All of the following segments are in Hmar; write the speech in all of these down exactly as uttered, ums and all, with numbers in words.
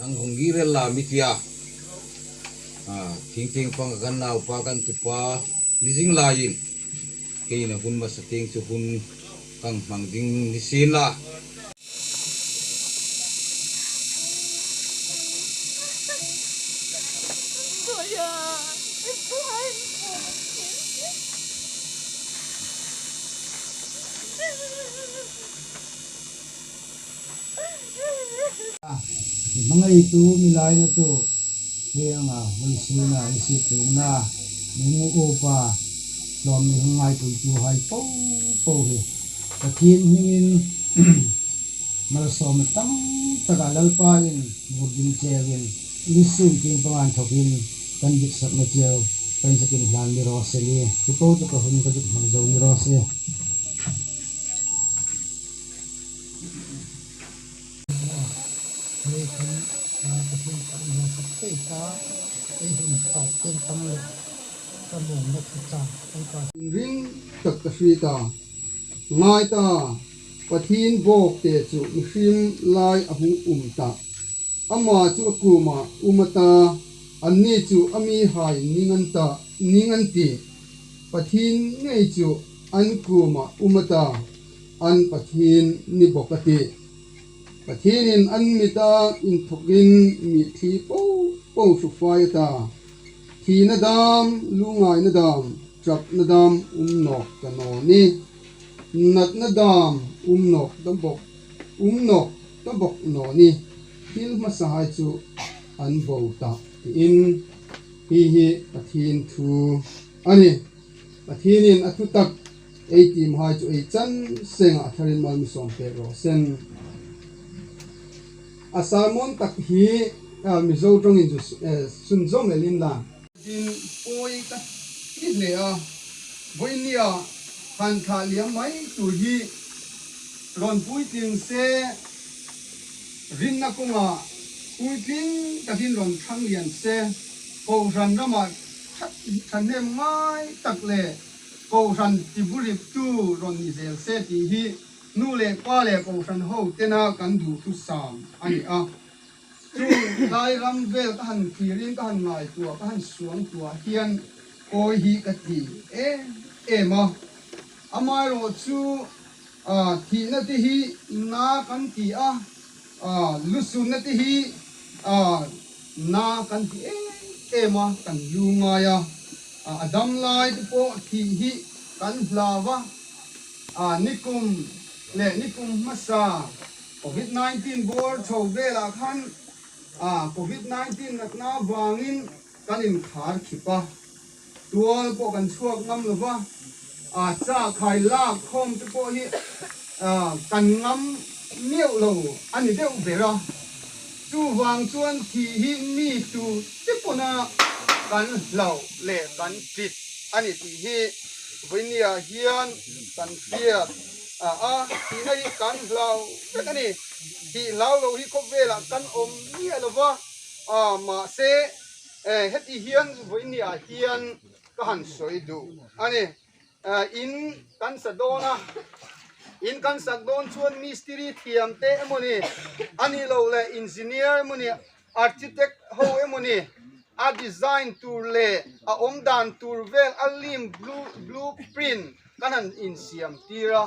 Ang hung girel la mi tia. A, thing thing pang kan naupa kan tupa, mi zing laiin. Keina hun masa ting chu hun kan hmang ding ni sien la. Hmangaitu mi lainatu, hieng a, vawisuna, i sip tungna, mi hung upa, tlawm mi hung ngaipuituhai po po hi Pathien hmingin malsawmna tam taka Lalpa'n vur ding cheu in, ni sum thing panga inthokin kan ditsakna cheu, kan zakin hlan ni raw se. Hi po taka hun ka zuk hmang zo ni raw se. Hei kan, a, Pathien ka inhawng sak thei ta, ei hun tawk teng tam le, ka lawmna thu chang, ei ka. Ring tak ka hriet a, ngai ta, Pathien bawkte chu mihriem lai a hung um ta. Ama chu a kuoma um a ta, anni chu a mihai ning an ta, ning an tih. Pathien ngei chu an kuoma um a ta, an Pathien ni bawk a tih. Pathienin an mita inthokin mitthli po po hrufai a ta. Thina dam, lungngaina dam, ṭapna dam um nawk ta naw ni. Natna dam um nawk ta bawk, um nawk ta bawk naw ni. Thil hmasahai chu an bo ta, tiin. Hi hi Pathien thu a nih. Pathienin a thutak ei tiemhai chu ei chan senga a tharin mal mi sawm pek raw se. A sermon tak hi, a, Mizo ṭawngin chu, eh, sunzawm el inla. Din pawi ka ti hle a. Vawinia han thla liam mai tur hi rawn puitling se, rinna kawnga puitling takin rawn thlang lian se, kohran rama ṭha-, ṭhahnem ngai tak le kohran tiburiptu rawn ni zel se ti hi nu le pa le kohran ho tena kan duthusam a ni a. Chu lai ram vel ka han firin, ka han ngaituo, ka han suangtuo hian pawi hi ka ti em em a. Amaherawhchu, a, thihna te hi na kan ti a, a, lusunna te hi, a, na kan ti em em a, kan lu ngai a. A, a dam lai te pawh thih hi kan hlau a. A, nikum le nikum hmasa covid nineteen bawr tho velah khan, a, covid nineteen natna vangin kan inkhar khip a. Tual pawh kan chhuak ngam lo va. A, chakhai lak khawm te pawh hi, a, kan ngam miau lo a ni deuh ber a. Chuvang chuan thih hi mi tu te pawna kan hlau le kan ṭit a ni tih hi vawinia hian kan hriat a, a, thihna hi kan hlau vek a ni. Thih hlau lo hi khawvelah kan awm miah lo va. A, mahse, eh, heti hian vawinia hian ka han sawi duh a ni. Eh, in kan sa dawn a, in kan sak dawn chuan mistiri thiam te emaw ni, a ni lo le engineer emaw ni, architect ho emaw ni, a design tur le a awm dan tur vel a lim blue, blueprint kan han insiam tir a.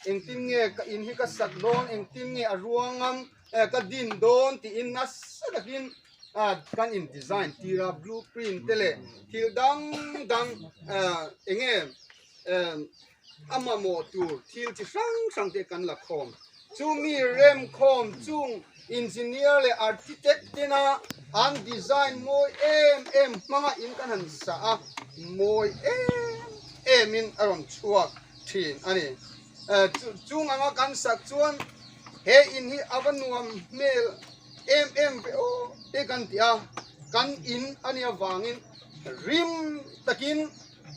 Engtin nge ka in hi ka sak dawn, engtin nge a ruang ang, eh, ka din dawn tiin nasa takin, a, kan in design tir a, blueprint te le thil dang dang, a, eng nge, a, a mamawh tur thil chi hrang hrang te kan la khawm. Chu mi remkhawm chung engineer le architect tena an design mawi em em hmanga in kan han sa a, mawi em em in a rawn chhuak ṭhin a ni. A, chu, chung anga kan sak chuan he in hi a va nuam hmel em em ve aw te kan ti a, kan in a nih avangin rim takin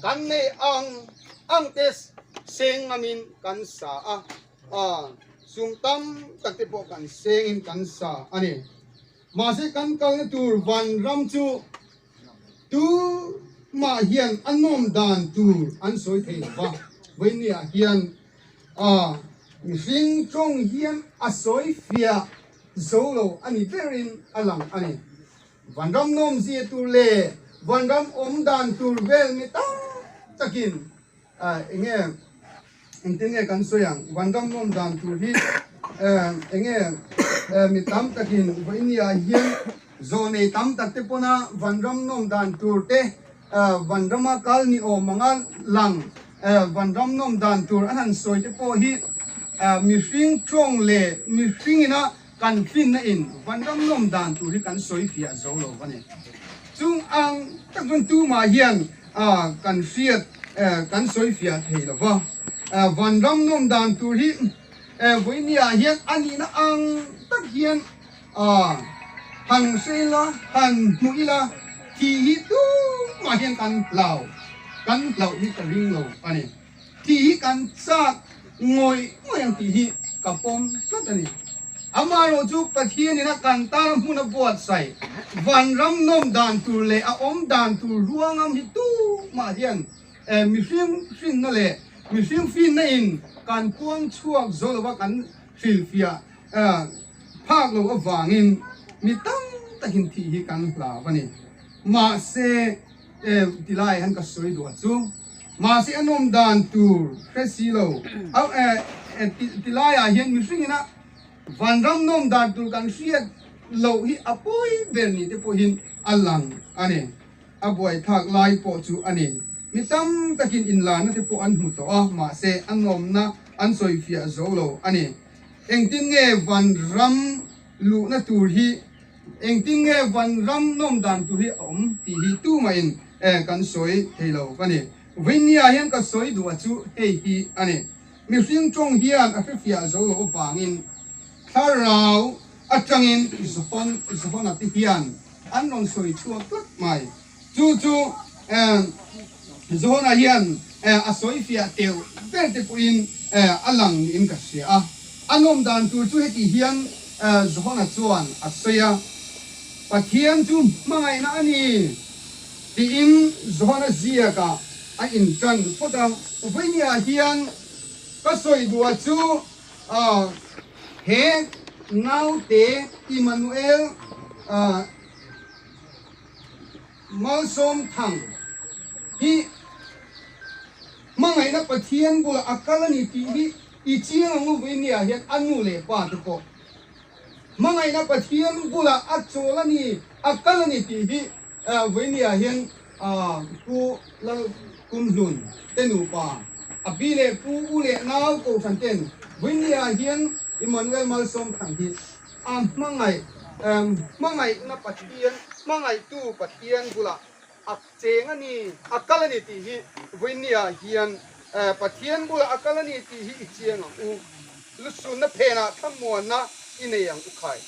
kan nei ang ang te seng ngamin kan sa a, a, sum tam tak te pawh kan sengin kan sa a ni. Mahse, kan kalna tur vanram chu tumah hian a nawm dan tur an sawi thei lo va. Vawinia hian, a, mihring ṭawng hian a sawi fiah zo lo a ni verin a lang a nih. Vanram nawmzie tur le vanram awm dan tur vel mi tam takin, a, enge, engtin nge kan sawi ang, vanram nawm dan tur hi, eh, enge, eh, mi tam takin vawinia hian zawlnei tam tak te pawna vanram nawm dan tur te, eh, vanrama kal ni awm anga lang, eh, vanram nawm dan tur an han sawi te pawh hi, eh, mihring ṭawng le mihring ina kan finna in vanram nawm dan tur hi kan sawi fiah zo lo a ni. Chung ang tak chuan tuma hian, a, kan hriat, eh, kan sawi fiah thei lo va. Eh, vanram nawm dan tur hi, eh, vawinia hian a nihna ang tak hian, a, han hre ila, han hmu ila, thi hi tuma hian kan hlau, kan hlauh hi ka ring lo a ni. Thi hi kan chak ngawih ngawih ang tih hi ka pawm tlat a ni. Amaherawhchu Pathian ina kan tan hmuna buatsaih, vanram nawm dan tur le a awm dan tur ruangam hi tuma hian, eh, mihring hrinna le mihring finna in kan puang chhuak zo lova kan hrilhfiah, eh, phak lo avangin mi tam takin thi hi kan hlau a ni. Mahse, eh, tilai han ka sawi duh chu. Mahse, a nawm dan tur hre si lo. A, eh, eh, ti, tilaiah hian mihring ina vanram nawm dan tur kan hriat loh hi a pawi ber ni te pawh hian a lang a ni. A buaithlak lai pawh chu a ni. Mi tam takin inlanna te pawh an hmu tawh a, mahse, a nawmna an sawi fiah zo lo a ni. Engtin nge vanram luhna tur hi, engtin nge vanram nawm dan tur hi a awm tih hi tumahin, eh, kan sawi thei lo ka ni. Vawinia hian ka sawi duh chu hei hi a ni. Mihring ṭawng hian a hre fiah zo lo avangin thlarau aṭangin Johana, Johana te hian an rawn sawi chhuak tlat mai. Chu chu, em, Johana hian, eh, a sawi fiah teuh ber te pawhin, eh, a lang niin ka hria a. A nawm dan tur chu heti hian, eh, Johana chuan a sawi a. Pathian chu hmangaihna a ni tiin Johana ziaka a inṭan phawt a. Vawinia hian ka sawi duh chu, a, he naute Emmanuel, a, Malsawmthang hi hmangaihna Pathian bula a kal a ni tih hi i chiang ang u. Vawinia hian a nu le pa te pawh hmangaihna Pathian bula a chawl a ni, a kal a ni tih hi, a, vawinia hian, a, Pu Lalkumhlun te nupa, a pi le pu, u le nau, kohhran ten vawinia hian Emmanuel Malsawmthang hi a hmangaih, em, hmangaihna Pathian, hmangaihtu Pathian bula a cheng a ni, a kal a ni tih hi vawinia hian, eh, Pathian bula a kal a ni tih hi i chiang ang u. Lusunna phena thlamuanna i nei ang u khai.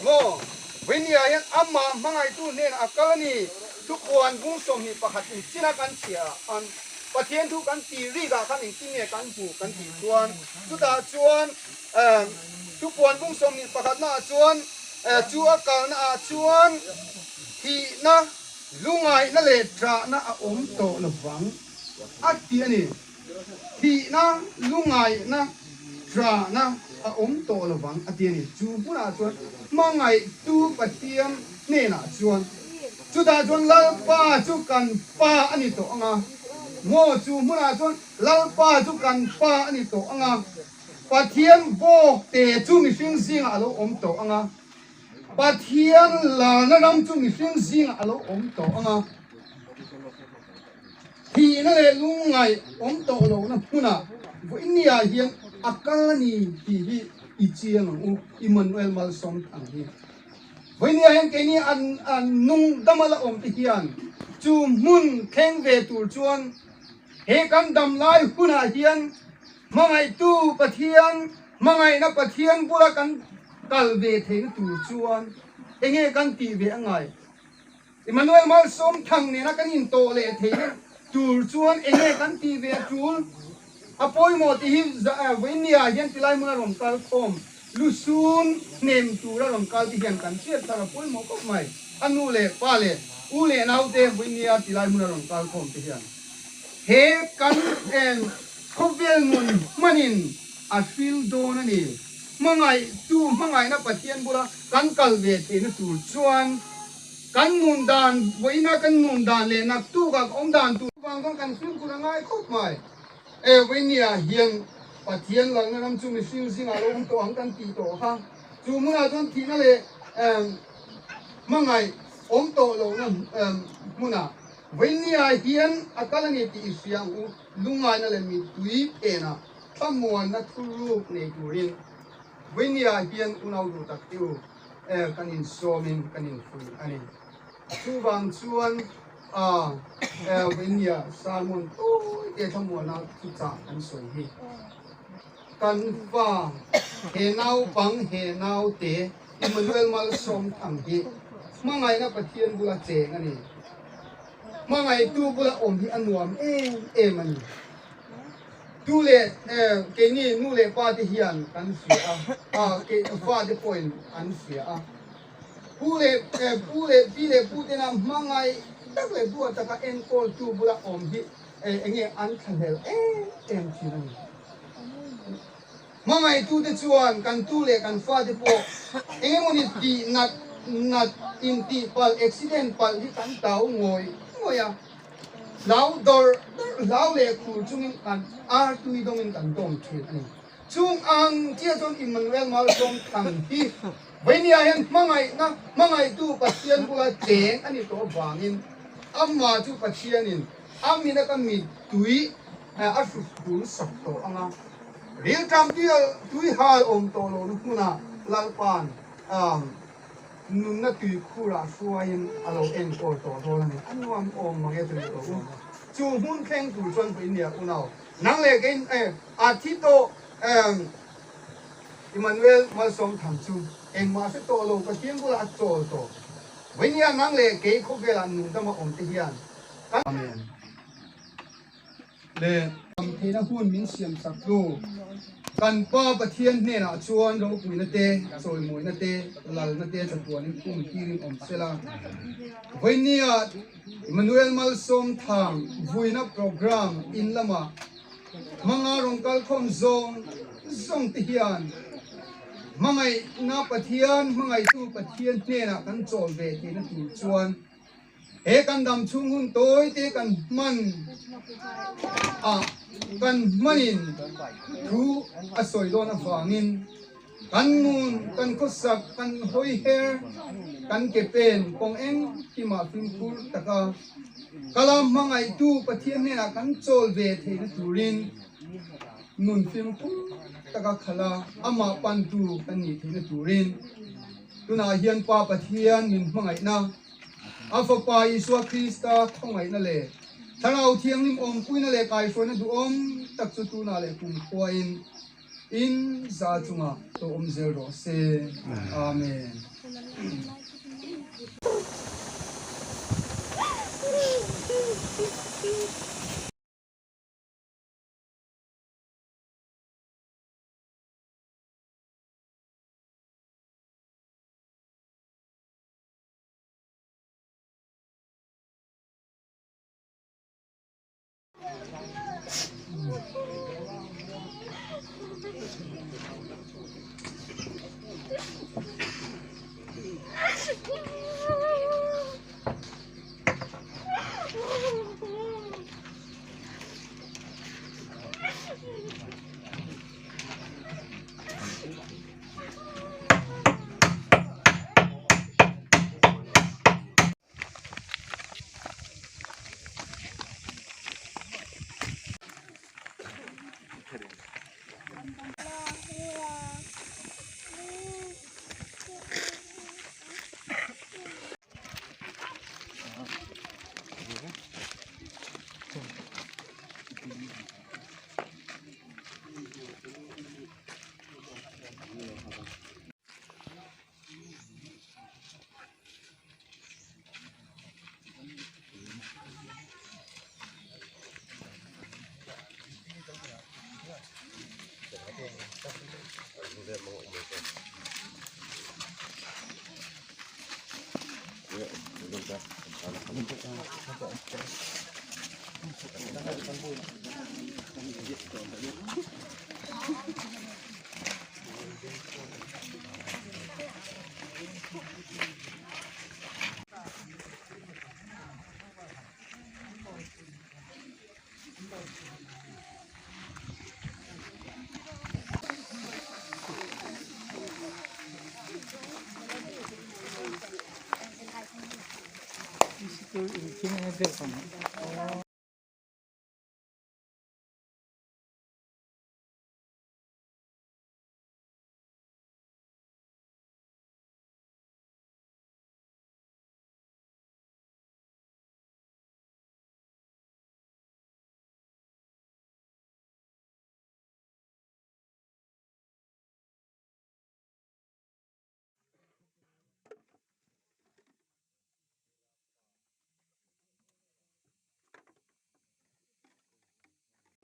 Maw, vawinia hian ama hmangaihtu hnena a kal a ni. Thupuan bung sawmhnih pakhat in china kan chhiar a, an Pathian thu kan ti rikah khan engtin nge kan hmu kan tih chuan, chutah chuan, em, Thupuan bung sawmhnih pakhatna ah chuan, eh, chu a kalna ah chuan thihna, lungngaihna le ṭahna a awm tawh lovang a ti a ni. Thihna, lungngaihna, ṭahna a awm tawh lovang a ti a ni. Chu hmunah chuan hmangaihtu Pathian hnenah chuan, chutah chuan Lalpa chu kan pa a ni tawh ang a. Maw, chu hmunah chuan Lalpa chu kan pa a ni tawh ang a. Pathian bawk te chu mihring zingah a lo awm tawh ang a. Pathian lalna ram chu mihring zingah a lo awm tawh ang a. Thihna le lungngaih awm tawh lohna hmuna vawinia hian a kal a ni tih hi i chiang ang u, Emmanuel Malsawmthang hi. Vawinia hian keini an, an nung dama la awm te hian chu hmun thleng ve tur chuan he kan dam lai hunah hian hmangaihtu Pathian, hmangaihna Pathian bula kan kal ve theihna tur chuan enge kan tih ve a ngai? Emmanuel Malsawmthang nena kan intawh leh theihna tur chuan enge kan tih ve a tul? A pawimawh tih hi za-, eh, vawinia hian tilai hmuna rawn kal khawm, lusun hnem tura rawn kal te hian kan hriat thar a pawimawh khawp mai. A nu le pa le u le naute vawinia tilai hmuna rawn kal khawm te hian he kan, em, khawvel nun hmanin a hril dawn a ni. Hmangaitu, hmangaina Pathian bula kan kal ve theina tur chuan kan nun dan, vawiina kan nun dan le naktuk a awm dan tur vang khan kan hrilhkul a ngai khawp mai. E, vawiina hian Pathian lalna ram chu mihring zinga lo awm tawh ang kan tih tawh kha. Chu hmuna chuan thihna le, em, hmangai awm tawh lohna, em, hmuna vawiina hian a kal a ni tih i hria ang u, lungngaina le mittui phena thlamuanna thuruk nei turin vawiina hian unau duh tak te u, eh, kan insawmin kan infuih a ni. Chuvang chuan, a, eh, vawiina sermon tawite thlamuanna thuchah kan sawi hi. Kan fa, he naupang, he naute, Emmanuel Malsawmthang hi hmangaina Pathian bula cheng a ni. Hmangaitu bula awm hi a nuam em em a ni. Tu le, eh, keini nu le pa te hian kan hria a, a, ke, fa te pawhin an hria a. Pu le, eh, pu le, pi le pu tena hmangai tak le buataka enkawltu bula awm hi, eh, enge an thlahlel em em ṭhin a ni. Hmangaitute chuan kan tu le kan fate pawh eng emaw ni tih nat, nat intihpalh, accident palh hi kan tau ngawi ngawi a. Hlau dawr, hlau leh khur chungin kan artui dawngin kan dawm ṭhin a ni. Chung ang chia chuan Emmanuel Malsawmthang hi vawiina hian hmangaihna, hmangaitu Pathian bula cheng a ni tawh avangin, ama chu Pathianin a mina ka mittui, eh, a hruk tum sak tawh ang a. Rilṭam tuihal, tuihal awm tawh lo hmuna Lalpan, um, nunna tuikhurah hruaiin a lo enkawl tawh dawn a ni. A nuam awm mang e chu ni tawh u. Chu hmun thleng tur chuan vawiina unau, nang leh keiin, eh, a thi tawh, em, Emmanuel Malsawmthang chu engmah hre tawh lo, Pathian bula a chawl tawh. Vawiina nang leh kei khawvela nun dama awm te hian kan, amen. Le, kan theina hun min siam sak chu kan Pa Pathian hnenah chuan ropuina te, chawimawina te, lalna te chatuanin pum tirin awm sela. Vawiina Emmanuel Malsawmthang vuina program in lama hmanga rawng kal khawm zawng zawng te hian hmangaihna Pathian, hmangaitu Pathian hnenah kan chawl ve theina tur chuan he kan dam chhung hun tawite kan hman, a, kan hmanin thu a sawi dawn avangin kan nun, kan khawsak, kan hawi her, kan ke pen kawng engkimah fimkhur taka kala hmangaitu Pathian hnenah kan chawl ve theina turin nun fimkhur taka khala ama pantu kan ni theina turin tunah hian Pa Pathian min hmangaihna, a Fapa Isua Krista khawngaihna le Thlarau Thianghlim awmpuina le kaihruaina duhawm tak chu tunah leh kumkhuain in za chungah tawh awm zel rawh se. Amen.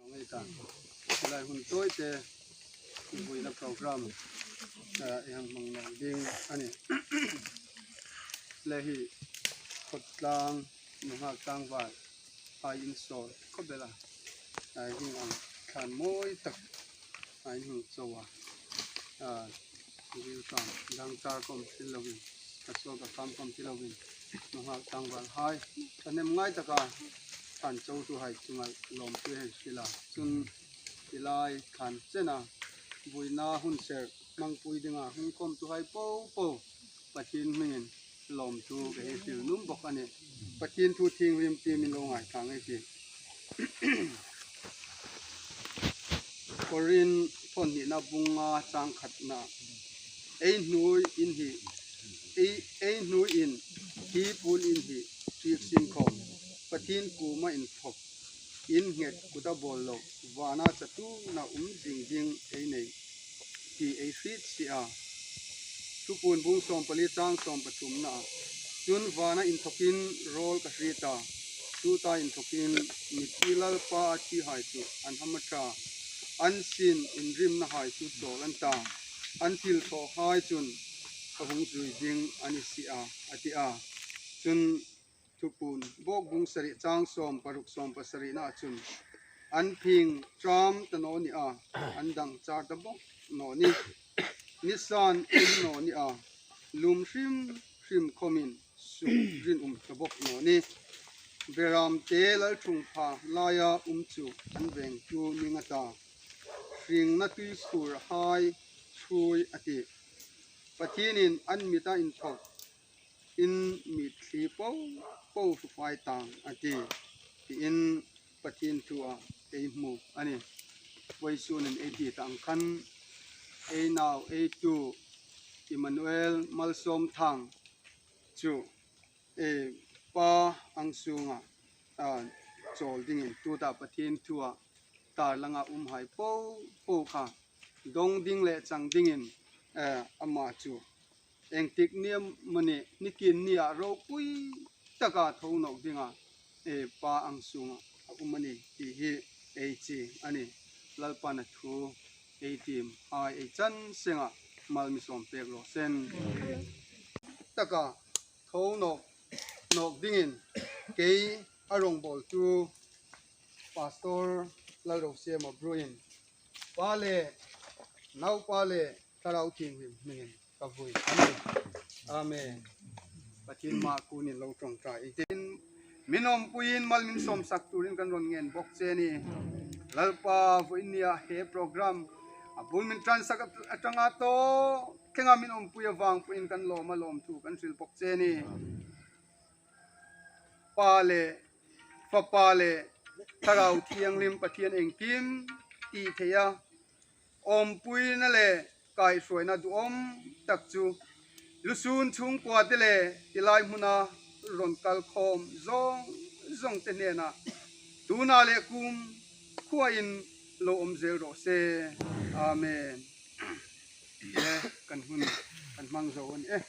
Ngai ta. Lai hun tawite buoina program, eh, ei hang hmang naw ding a nih. Le hi khawtlang, nunghak tlangval hai insawl khawp el a, eh, hieng ang tlan mawi tak a in hung cho a. Ah, Zirkam, Dangchar khawm ti lovin, Kasawl Kakham khawm ti lovin, nunghak tlangvalhai, ka hnem ngai taka tlan chotuhai chunga lawmthu ei hril a. Chun hi lai tlan chena buoina hun ser hmangpui dinga hung khawmtuhai popo Pathien hmingin lawmthu ka hei hril nuom bawk a nih. Pathien thu thienghlim tiem in lo ngaithla ei tih. Korinth thawn hnina bung nga chang khatna. Ei hnuoi in hi, ei, ei hnuoi in hi puon in hi hriek sin khawm Pathien kuoma inthawk in nghet kuta bawl lo, vana chatuona um zing ding ei nei ti ei hriet si a. Thupuon bung sawmpali chang sawmpathumna. Chun vana inthawkin rawl ka hriet a, tuta inthawkin mithi Lalpa a thihai chu an hamṭha, an sin inrimnahai chu chawl an ta, an thilthawhai chun ka hung zui ding a ni si a, a ti a. Chun Thupuon bawk bung sari chang sawmparuk sawmpasarina chun, an phing ṭam ta naw ni a, an dangchar ta bawk naw ni, nisan um naw ni a, lum hrim hrim khawmin suk rinum ta bawk naw ni. Beramte lalṭhungpha laia um chu an vengtu ning a ta, hringna tuikhurhai ṭhuoi a tih. Pathienin an mita inthawk in mitthli popo hru fai tang a tih, tiin Pathien thua ei hmu a nih. Vawisun in ei ti ta ang khan, ei nau, ei tu, Emmanuel Malsawmthang chu, eh, Pa ang sunga, ah, chawl dingin tuta Pathien thua tarlanga umhai popo kha dawng ding le chang dingin, eh, ama chu engtik ni am ni, ni kin nia ropui taka tho nawk dinga, eh, Pa ang sunga a um a nih ti hi ei chieng a nih. Lalpan a thu ei tiemhai ei chan senga mal mi sawm pek raw se. Taka tho nawk, nawk dingin kei a rawngbawltu Pastor Lalrosiema Bru-in Pa le Naupa le Thlarau Thienghlim hmingin ka vui a nih. Amen. Pathien hmaa kunin lo ṭawngṭai ei tih. Min awmpuiin mal min sawmsak turin kan rawn ngen bawk che a nih. Lalpa, vawiin nia he program a bul min ṭansak aṭanga thaw tlenga min awmpui avang puiin kan lawm a, lawmthu kan hril bawk che a nih. Pa le, Fapa le, Thlarau Thienghlim Pathien engkim ti theia awmpuina le kaihruaina duhawm tak chu lusun chhungkua te le tilai hmuna rawn kal khawm zawng zawng te hnena tuna le kumkhuain lo awm zel raw se. Amen. Le, kan hun, kan hmang zo a nih.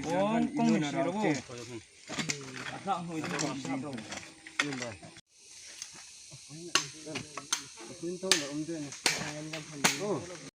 Ong kong ni si lo. A tlak hnuoi ding kong si.